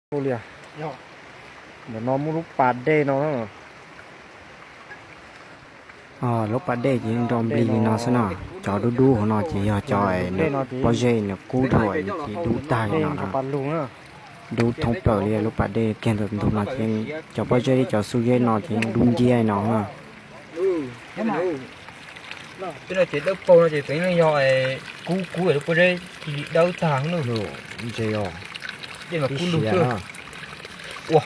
Ntawm no muaj lub pas dej no. Lub pas dej ces nrov nplig li no xwb no. Cov dub dub hauv no ces yog cov pob zeb nws kub dhau ces dub tag li no. Dub thoob plaws li lub pas dej kiag ntawm ntug no ces cov pob zeb cov xub zeb no ces dub nciab li no. Tej no ces dawb paug no ces tseem yog kub kub lub pob zeb cia li dawb tag. Ntses os. Dej mas kub lug xwb. Ua,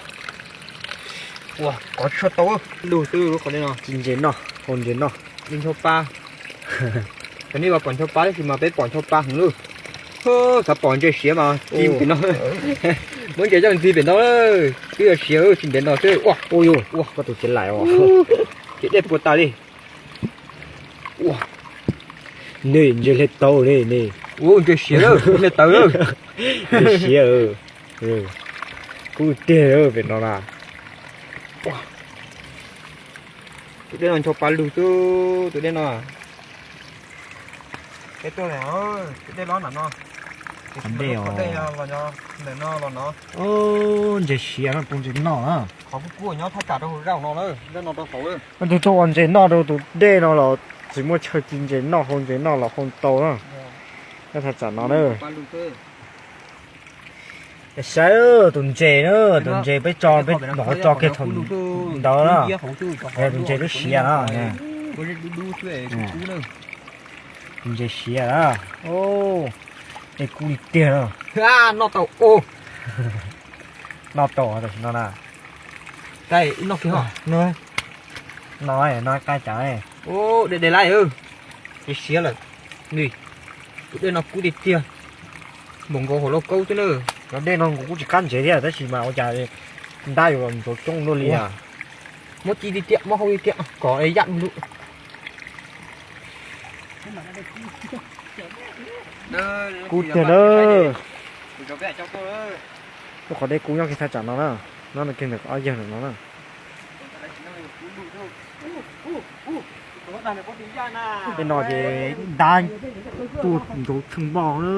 ua kov tshuaj tau lug xwb lub qhov dej no. Tsis ntses noj, haus ntses noj. Ncho pa. Cov nej mas pom ncho pa tab sis mas peb pom ncho pa heev lawm. Xav pom ntses siav mas ci pem no. Muab ntses coj ntxiv pem no, twb yog siav tsis ntev no xwb. Ua, ua, ua koj tus tsev laim os. Ces dej puas tas li. Ua, nej ntses hle tau ne ne. Ua ntses siav lawm, hle tawv lawm. Ntses siav, kub tiag pem no na. Tus dej no ncho pa lug xwb tus dej no. Tus dej los nram no. Tus dej los nram no los no. Ntses siav no tus ntses noj na. Qhov kub kub nyob thaj tsam rau hauv zaj no na, zaj no rau hauv. Tus tuaj ua ntses noj rau tus dej no los tsis muaj chaw ci ntses noj, haus ntses noj los haus tau na. Nyob thaj tsam no na. Saib tus ntses na, tus ntses peb tso, peb mam tso kiag thaum ntawd na. Tus ntses lub siav na. Tus ntses siav na. Dej kub li tiag na. Noj tau, noj tau tam sim no na. No, no qab cas. Dej dej lawm, dej siav lawm. Tus dej no kub tiag tiag, npaum nkaus hauv lauj kaub xwb na. Cov dej no nkaus kuj tsis qab ntsev thiab tab sis mas ua cas ntab yuav los ntxuav coob luaj li. Muab ci tiag tiag, muab hau tiag tiag kom yaj lug. Kub tiag na. Lub qhov dej kub nyob kiag thaj tsam no na. Nyob no kiag ntawm ob yawg ntawm no na. Tej no ces dab tuaj ntxuav tsheej npoj na.